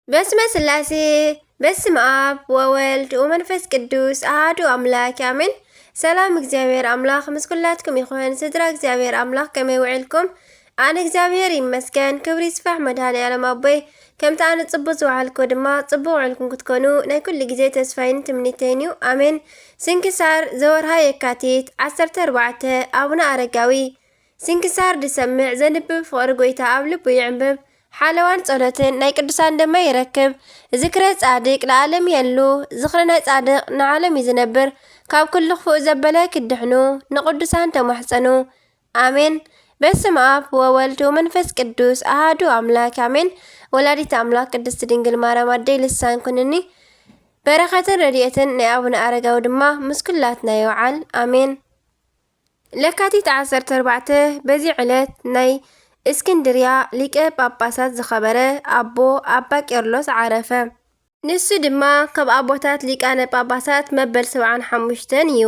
በስመ ስላሴ፣ በስመ ኣብ ወወልድ ወመንፈስ ቅዱስ ኣሃዱ ኣምላክ ኣሜን። ሰላም እግዚኣብሔር ኣምላክ ምስ ኩላትኩም ይኹን። ስድራ እግዚኣብሔር ኣምላክ ከመይ ውዕልኩም? ኣነ እግዚኣብሔር ይመስገን፣ ክብሪ ይስፋሕ መድኃኔ ዓለም ኣቦይ። ከምቲ ኣነ ጽቡቅ ዝውዓልኩ ድማ ጽቡቅ ውዕልኩም ክትኮኑ ናይ ኩሉ ግዜ ተስፋይን ትምኒተይን እዩ። ኣሜን። ስንክሳር ዘወርሃ የካቲት ዓሰርተ ኣርባዕተ፣ ኣቡነ ኣረጋዊ። ስንክሳር ዝሰምዕ ዘንብብ ፍቕሪ ጎይታ ኣብ ልቡ ይዕንብብ። ሓለዋን ጸሎትን ናይ ቅዱሳን ደማ ይረክብ። ዝክረ ጻድቅ ለዓለም የሉ፣ ዝኽሪ ናይ ጻድቅ ንዓለም እዩ ዝነብር። ካብ ኩሉ ክፉእ ዘበለ ክድሕኑ ንቅዱሳን ተማሕጸኑ። ኣሜን። በስመ ኣብ ወወልድ ወመንፈስ ቅዱስ ኣሃዱ ኣምላክ ኣሜን። ወላዲት ኣምላክ ቅድስት ድንግል ማርያም ኣደይ ልሳን ኩንኒ። በረኸትን ረድኤትን ናይ ኣቡነ ኣረጋዊ ድማ ምስ ኩላትና ይውዓል። ኣሜን። ለካቲት ዓሰርተ ኣርባዕተ በዚ ዕለት ናይ እስክንድርያ ሊቀ ጳጳሳት ዝኸበረ ኣቦ ኣባ ቄርሎስ ዓረፈ። ንሱ ድማ ካብ ኣቦታት ሊቃነ ጳጳሳት መበል ሰብዓን ሓሙሽተን እዩ።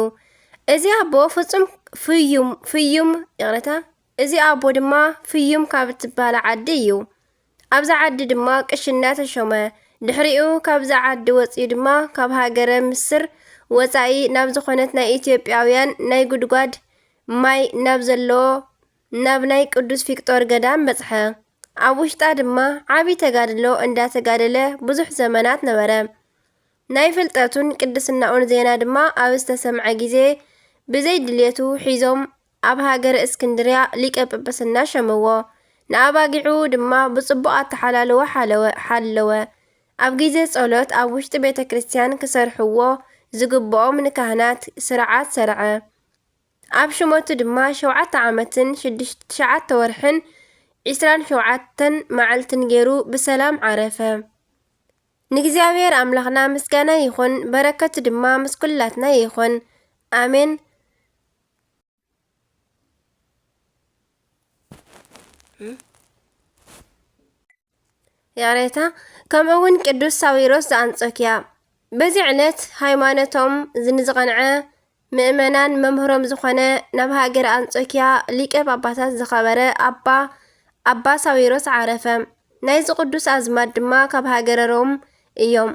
እዚ ኣቦ ፍጹም ፍዩም፣ ፍዩም፣ ይቕረታ፣ እዚ ኣቦ ድማ ፍዩም ካብ እትበሃል ዓዲ እዩ። ኣብዛ ዓዲ ድማ ቅሽና ተሾመ። ድሕሪኡ ካብዛ ዓዲ ወጺኡ ድማ ካብ ሃገረ ምስር ወጻኢ ናብ ዝኾነት ናይ ኢትዮጵያውያን ናይ ጉድጓድ ማይ ናብ ዘለዎ ናብ ናይ ቅዱስ ፊቅጦር ገዳም በጽሐ። ኣብ ውሽጣ ድማ ዓቢ ተጋድሎ እንዳተጋደለ ብዙሕ ዘመናት ነበረ። ናይ ፍልጠቱን ቅድስናኡን ዜና ድማ ኣብ ዝተሰምዐ ግዜ ብዘይ ድልየቱ ሒዞም ኣብ ሃገረ እስክንድርያ ሊቀ ጵጵስና ሸምዎ። ንኣባጊዑ ድማ ብጽቡቕ ኣተሓላልወ ሓለወ፣ ሓለወ። ኣብ ግዜ ጸሎት ኣብ ውሽጢ ቤተ ክርስቲያን ክሰርሕዎ ዝግብኦም ንካህናት ስርዓት ሰርዐ። ኣብ ሽመቱ ድማ ሸውዓተ ዓመትን ሽዱሽተ፣ ትሽዓተ ወርሕን ዒስራን ሸውዓተን መዓልትን ገይሩ ብሰላም ዓረፈ። ንእግዚኣብሔር ኣምላኽና ምስጋና ይኹን፣ በረከቱ ድማ ምስ ኩላትና ይኹን። ኣሜን። ያሬታ፣ ከምኡ እውን ቅዱስ ሳዊሮስ ዘኣንጾኪያ። በዚ ዕለት ሃይማኖቶም ንዝቐንዐ ምእመናን መምህሮም ዝኾነ ናብ ሃገረ ኣንጾኪያ ሊቀ ጳጳሳት ዝኸበረ ኣባ፣ ኣባ ሳዊሮስ ዓረፈ። ናይዚ ቅዱስ ኣዝማድ ድማ ካብ ሃገረ ሮም እዮም።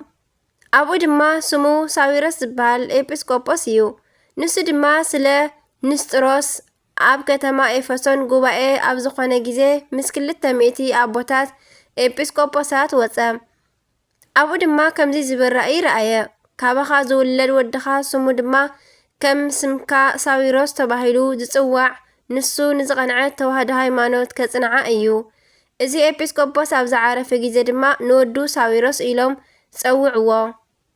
ኣብኡ ድማ ስሙ ሳዊሮስ ዝበሃል ኤጲስቆጶስ እዩ። ንሱ ድማ ስለ ንስጥሮስ ኣብ ከተማ ኤፌሶን ጉባኤ ኣብ ዝኾነ ግዜ ምስ ክልተ ሚእቲ ኣቦታት ኤጲስቆጶሳት ወጸ። ኣብኡ ድማ ከምዚ ዝብል ራእይ ረኣየ። ካባኻ ዝውለድ ወድኻ ስሙ ድማ ከም ስምካ ሳዊሮስ ተባሂሉ ዝጽዋዕ፣ ንሱ ንዝቐንዐት ተዋህዶ ሃይማኖት ከጽንዓ እዩ። እዚ ኤጲስቆጶስ ኣብ ዝዓረፈ ግዜ ድማ ንወዱ ሳዊሮስ ኢሎም ጸውዕዎ።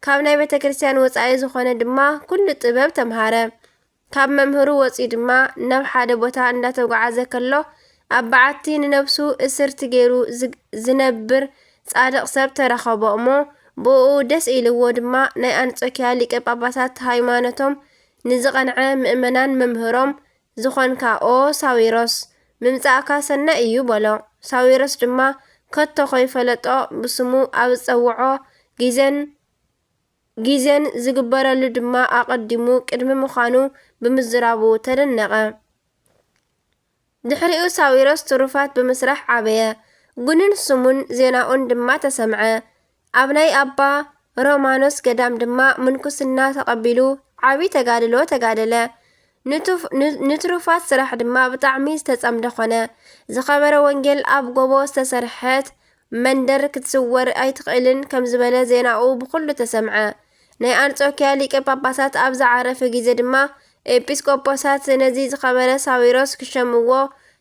ካብ ናይ ቤተ ክርስቲያን ወጻኢ ዝኾነ ድማ ኩሉ ጥበብ ተምሃረ። ካብ መምህሩ ወጺኡ ድማ ናብ ሓደ ቦታ እንዳተጓዓዘ ከሎ፣ ኣብ በዓቲ ንነብሱ እስርቲ ገይሩ ዝግ-፣ ዝነብር ጻድቕ ሰብ ተረኸቦ እሞ፣ ብእኡ ደስ ኢልዎ ድማ ናይ ኣንጾኪያ ሊቀ ጳጳሳት ሃይማኖቶም ንዝቐንዐ ምእመናን መምህሮም ዝኾንካ ኦ ሳዊሮስ፣ ምምጻእካ ሰናይ እዩ በሎ። ሳዊሮስ ድማ ከቶ ከይፈለጦ ብስሙ ኣብ ዝጸውዖ ግዜን፣ ግዜን ዝግበረሉ ድማ ኣቐዲሙ ቅድሚ ምዃኑ ብምዝራቡ ተደነቐ። ድሕሪኡ ሳዊሮስ ትሩፋት ብምስራሕ ዓበየ። ጉኑን ስሙን ዜናኡን ድማ ተሰምዐ። ኣብ ናይ ኣባ ሮማኖስ ገዳም ድማ ምንኩስና ተቐቢሉ ዓቢ ተጋድሎ ተጋደለ። ንቱፍ-፣ ን-፣ ንትሩፋት ስራሕ ድማ ብጣዕሚ ዝተጸምደ ኾነ። ዝኸበረ ወንጌል ኣብ ጎቦ ዝተሰርሐት መንደር ክትስወር ኣይትኽእልን ከም ዝበለ ዜናኡ ብኹሉ ተሰምዐ። ናይ ኣንጾኪያ ሊቀ ጳጳሳት ኣብ ዝዓረፈ ግዜ ድማ ኤጲስቆጶሳት ነዚ ዝኸበረ ሳዊሮስ ክሸምዎ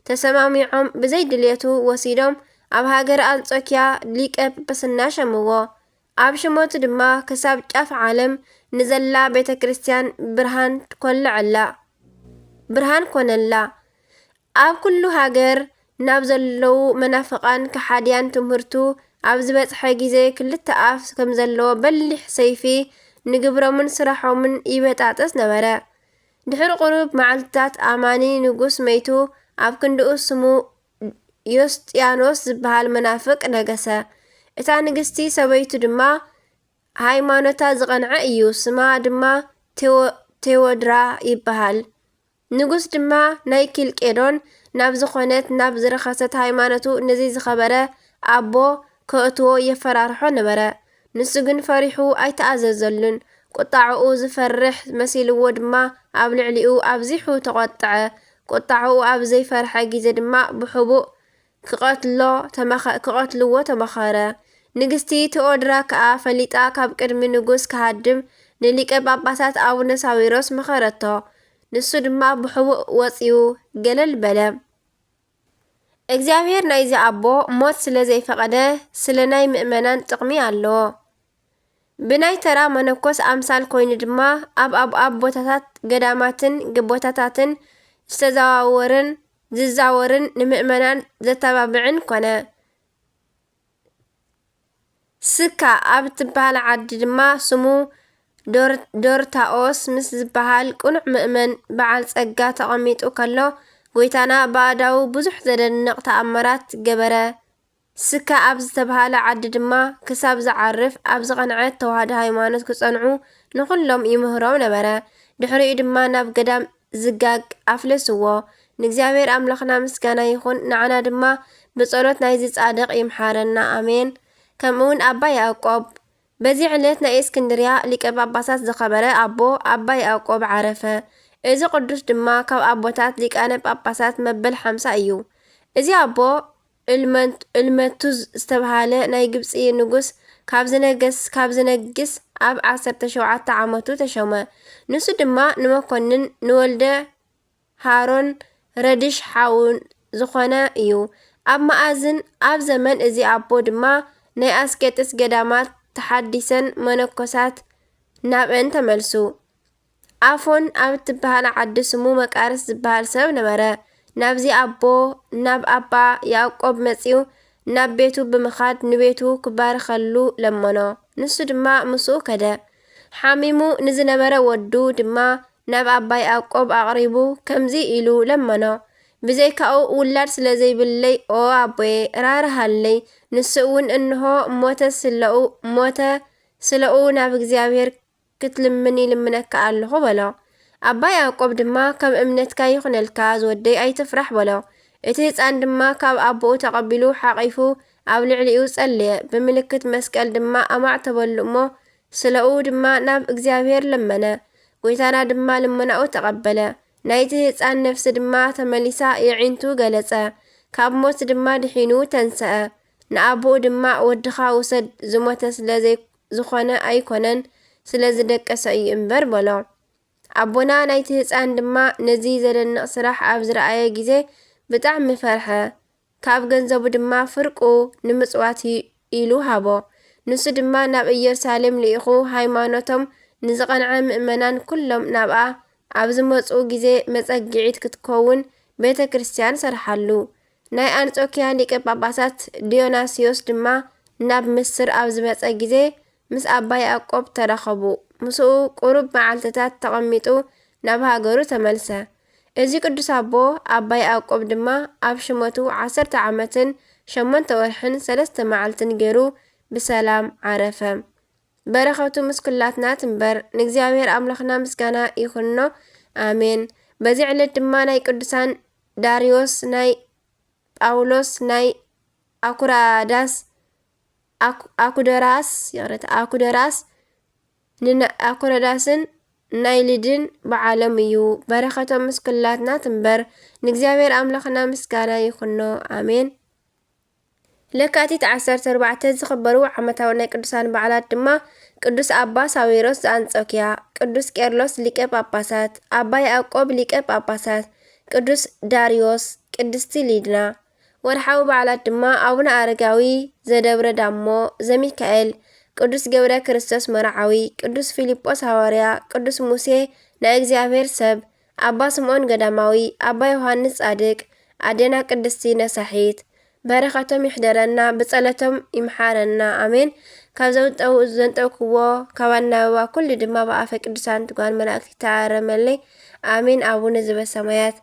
ተሰማሚዖም ብዘይ ድልየቱ ወሲዶም ኣብ ሃገር ኣንጾኪያ ሊቀ ጵጵስና ሸምዎ። ኣብ ሽመቱ ድማ ክሳብ ጫፍ ዓለም ንዘላ ቤተ ክርስቲያን ብርሃን ኮለዐላ፣ ብርሃን ኮነላ። ኣብ ኩሉ ሃገር ናብ ዘለዉ መናፍቓን ከሓድያን ትምህርቱ ኣብ ዝበጽሐ ግዜ ክልተ ኣፍ ከም ዘለዎ በሊሕ ሰይፊ ንግብሮምን ስራሖምን ይበጣጥስ ነበረ። ድሕሪ ቁሩብ መዓልትታት ኣማኒ ንጉስ መይቱ ኣብ ክንድኡ ስሙ ዮስጥያኖስ ዝበሃል መናፍቅ ነገሰ። እታ ንግስቲ ሰበይቱ ድማ ሃይማኖታ ዝቐንዐ እዩ። ስማ ድማ ቴዎ-፣ ቴዎድራ ይበሃል። ንጉስ ድማ ናይ ኪልቄዶን ናብ ዝኾነት ናብ ዝረኸሰት ሃይማኖቱ ነዚ ዝኸበረ ኣቦ ከእትዎ የፈራርሖ ነበረ። ንሱ ግን ፈሪሑ ኣይተኣዘዘሉን። ቁጣዕኡ ዝፈርሕ መሲልዎ ድማ ኣብ ልዕሊኡ ኣብዚሑ ተቖጥዐ። ቁጣዕኡ ኣብ ዘይፈርሐ ግዜ ድማ ብሕቡእ ክቐትሎ ተመኸ-፣ ክቐትልዎ ተመኸረ። ንግስቲ ቴዎድራ ከኣ ፈሊጣ ካብ ቅድሚ ንጉስ ክሃድም ንሊቀ ጳጳሳት ኣቡነ ሳዊሮስ መኸረቶ። ንሱ ድማ ብሕቡእ ወጺኡ ገለል በለ። እግዚኣብሔር ናይዚ ኣቦ ሞት ስለ ዘይፈቐደ ስለ ናይ ምእመናን ጥቕሚ ኣለዎ። ብናይ ተራ መነኮስ ኣምሳል ኮይኑ ድማ ኣብ ኣብ ኣቦታታት ገዳማትን ግቦታታትን ዝተዘዋወርን ዝዛወርን ንምእመናን ዘተባብዕን ኮነ። ስካ ኣብ እትበሃል ዓዲ ድማ ስሙ ዶር-፣ ዶርታኦስ ምስ ዝበሃል ቅኑዕ ምእመን በዓል ጸጋ ተቐሚጡ ከሎ፣ ጎይታና ብኣእዳዉ ብዙሕ ዘደንቕ ተኣምራት ገበረ። ስካ ኣብ ዝተበሃለ ዓዲ ድማ ክሳብ ዝዓርፍ ኣብ ዝቐንዐት ተዋህዶ ሃይማኖት ክጸንዑ ንኹሎም ይምህሮም ነበረ። ድሕሪኡ ድማ ናብ ገዳም ዝጋግ ኣፍለስዎ። ንእግዚኣብሔር ኣምላኽና ምስጋና ይኹን፣ ንዓና ድማ ብጸሎት ናይዚ ጻድቕ ይምሓረና፣ ኣሜን። ከምኡውን ኣባ ያዕቆብ። በዚ ዕለት ናይ እስክንድርያ ሊቀ ጳጳሳት ዝኸበረ ኣቦ ኣባ ያዕቆብ ዓረፈ። እዚ ቅዱስ ድማ ካብ ኣቦታት ሊቃነ ጳጳሳት መበል ሓምሳ እዩ። እዚ ኣቦ እልመንት-፣ እልመቱዝ ዝተባህለ ናይ ግብጺ ንጉስ ካብ ዝነገስ-፣ ካብ ዝነግስ ኣብ ዓሰርተ ሸውዓተ ዓመቱ ተሾመ። ንሱ ድማ ንመኮንን ንወልደ ሃሮን ረድሽ ሓው ዝኾነ እዩ። ኣብ መኣዝን ኣብ ዘመን እዚ ኣቦ ድማ ናይ ኣስቄጥስ ገዳማት ተሓዲሰን መነኮሳት ናብአን ተመልሱ። ኣፎን ኣብ እትበሃል ዓዲ ስሙ መቃርስ ዝበሃል ሰብ ነበረ። ናብዚ ኣቦ፣ ናብ ኣባ ያዕቆብ መጺኡ፣ ናብ ቤቱ ብምኻድ ንቤቱ ክባርኸሉ ለመኖ። ንሱ ድማ ምስኡ ከደ። ሓሚሙ ንዝነበረ ወዱ ድማ ናብ ኣባ ያዕቆብ ኣቕሪቡ ከምዚ ኢሉ ለመኖ። ብዘይካኡ ውላድ ስለ ዘይብለይ፣ ኦ ኣቦየ፣ ራርሃለይ። ንሱ እውን እንሆ ሞተ ስለኡ፣ ሞተ ስለኡ ናብ እግዚኣብሔር ክትልምን ይልምነካ ኣለኹ በሎ። ኣባ ያዕቆብ ድማ ከም እምነትካ ይኹነልካ ዝወደይ ኣይትፍራሕ በሎ። እቲ ህፃን ድማ ካብ ኣቦኡ ተቐቢሉ ሓቒፉ ኣብ ልዕሊኡ ጸለየ። ብምልክት መስቀል ድማ ኣማዕተበሉ እሞ ስለኡ ድማ ናብ እግዚኣብሔር ለመነ። ጎይታና ድማ ልመናኡ ተቐበለ። ናይቲ ህፃን ነፍሲ ድማ ተመሊሳ የዒንቱ ገለጸ። ካብ ሞት ድማ ድሒኑ ተንሰአ። ንኣቦኡ ድማ ወድኻ ውሰድ ዝሞተ ስለ ዘይ-፣ ዝኾነ ኣይኮነን ስለ ዝደቀሰ እዩ እምበር በሎ። ኣቦና ናይቲ ህፃን ድማ ነዚ ዘደንቕ ስራሕ ኣብ ዝረኣየ ግዜ ብጣዕሚ ፈርሐ። ካብ ገንዘቡ ድማ ፍርቁ ንምጽዋት ይ-፣ ኢሉ ሃቦ። ንሱ ድማ ናብ ኢየሩሳሌም ልኢኹ ሃይማኖቶም ንዝቐንዐ ምእመናን ኩሎም ናብኣ ኣብ ዝመጹ ግዜ መጸግዒት ክትከውን ቤተ ክርስቲያን ሰርሓሉ። ናይ ኣንጾኪያ ሊቀ ጳጳሳት ዲዮናስዮስ ድማ ናብ ምስር ኣብ ዝመጸ ግዜ ምስ ኣባ ያዕቆብ ተራኸቡ። ምስኡ ቁሩብ መዓልትታት ተቐሚጡ ናብ ሃገሩ ተመልሰ። እዚ ቅዱስ ኣቦ ኣባ ያዕቆብ ድማ ኣብ ሽመቱ ዓሰርተ ዓመትን ሸሞንተ ወርሕን ሰለስተ መዓልትን ገይሩ ብሰላም ዓረፈ። በረኸቱ ምስ ኩላትና ትንበር። ንእግዚኣብሔር ኣምላኽና ምስጋና ይኹኖ። ኣሜን። በዚ ዕለት ድማ ናይ ቅዱሳን ዳርዮስ፣ ናይ ጳውሎስ፣ ናይ ኣኩራዳስ፣ ኣኩ-፣ ኣኩደራስ፣ ይቕረታ፣ ኣኩደራስ፣ ንና-፣ ኣኩረዳስን ናይ ልድን በዓሎም እዩ። በረኸቶም ምስ ኩላትና ትንበር። ንእግዚኣብሔር ኣምላኽና ምስጋና ይኹኖ። ኣሜን። ለካቲት ዓሰርተ ኣርባዕተ ዝኽበሩ ዓመታዊ ናይ ቅዱሳን በዓላት ድማ ቅዱስ ኣባ ሳዊሮስ ዘኣንጾኪያ፣ ቅዱስ ቄርሎስ ሊቀ ጳጳሳት፣ ኣባ ያዕቆብ ሊቀ ጳጳሳት፣ ቅዱስ ዳርዮስ፣ ቅድስቲ ሊድና። ወርሓዊ በዓላት ድማ ኣቡነ ኣረጋዊ ዘደብረ ዳሞ ዘሚካኤል፣ ቅዱስ ገብረ ክርስቶስ መርዓዊ፣ ቅዱስ ፊልጶስ ሃዋርያ፣ ቅዱስ ሙሴ ናይ እግዚኣብሔር ሰብ፣ ኣባ ስምዖን ገዳማዊ፣ ኣባ ዮሃንስ ጻድቅ፣ ኣዴና ቅድስቲ ነሳሒት። በረኸቶም ይሕደረና፣ ብጸሎቶም ይምሓረና። ኣሜን። ካብ ዘንጠው-፣ ዘንጠውክዎ፣ ካብ ኣናብባ ኩሉ ድማ ብኣፈ ቅዱሳን ትጓን መላእክት ይተኣረመለይ። ኣሜን። ኣቡነ ዘበሰማያት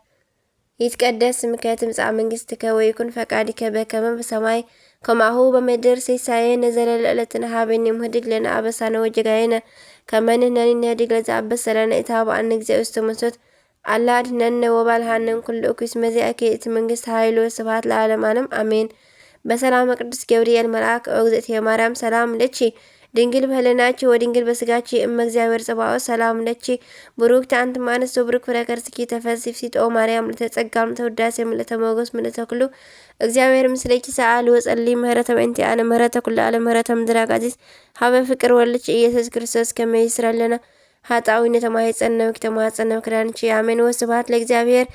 ይትቀደስ ስምከ ትምጻእ መንግስትከ ወይኩን ፈቃድከ በከመ በሰማይ ከማሁ በምድር። ሲሳየነ ዘለለ ዕለትነ ሀበነ ዮም ህድግ ለነ አበሳነ ወጌጋየነ ከመ ንሕነኒ ንህድግ ለዘአበሰ ለነ ኢታብአነ እግዚኦ ውስተ መንሱት አላ አድህነነ ወባልሃነ እምኩሉ እኩይ እስመ ዚአከ ይእቲ መንግስት ኃይል ወስብሐት ለዓለመ ዓለም አሜን። በሰላመ ቅዱስ ገብርኤል መልአክ፣ ኦ እግዝእትየ ማርያም ሰላም ለኪ፣ ድንግል በህልናኪ ወድንግል በስጋኪ፣ እመ እግዚአብሔር ጸባኦት ሰላም ለኪ፣ ብሩክቲ አንቲ እማንስት ወብሩክ ፍሬ ከርስኪ፣ ተፈሲ ፍሲጦ ማርያም፣ ምልዕተ ጸጋ፣ ምልዕተ ውዳሴ፣ ምልዕተ ሞገስ፣ ምልዕተ ኩሉ፣ እግዚአብሔር ምስሌኪ፣ ሰአሊ ወጸሊ ምህረተ በእንቲአነ፣ ምህረተ ኩሉ ዓለም፣ ምህረተ ምድር አጋዚት፣ ሀበ ፍቅር ወልድኪ ኢየሱስ ክርስቶስ ከመ ይስረለነ ኃጣዊ ነተማህፀነው ክተማፀነው ክዳንቺ። አሜን። ወስብሐት ለእግዚአብሔር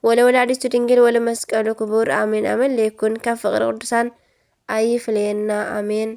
ወለወላዲቱ ድንግል ወለመስቀሉ ክቡር። አሜን። አሜን። ለይኩን ካብ ፍቅሪ ቅዱሳን ኣይፍለየና። አሜን።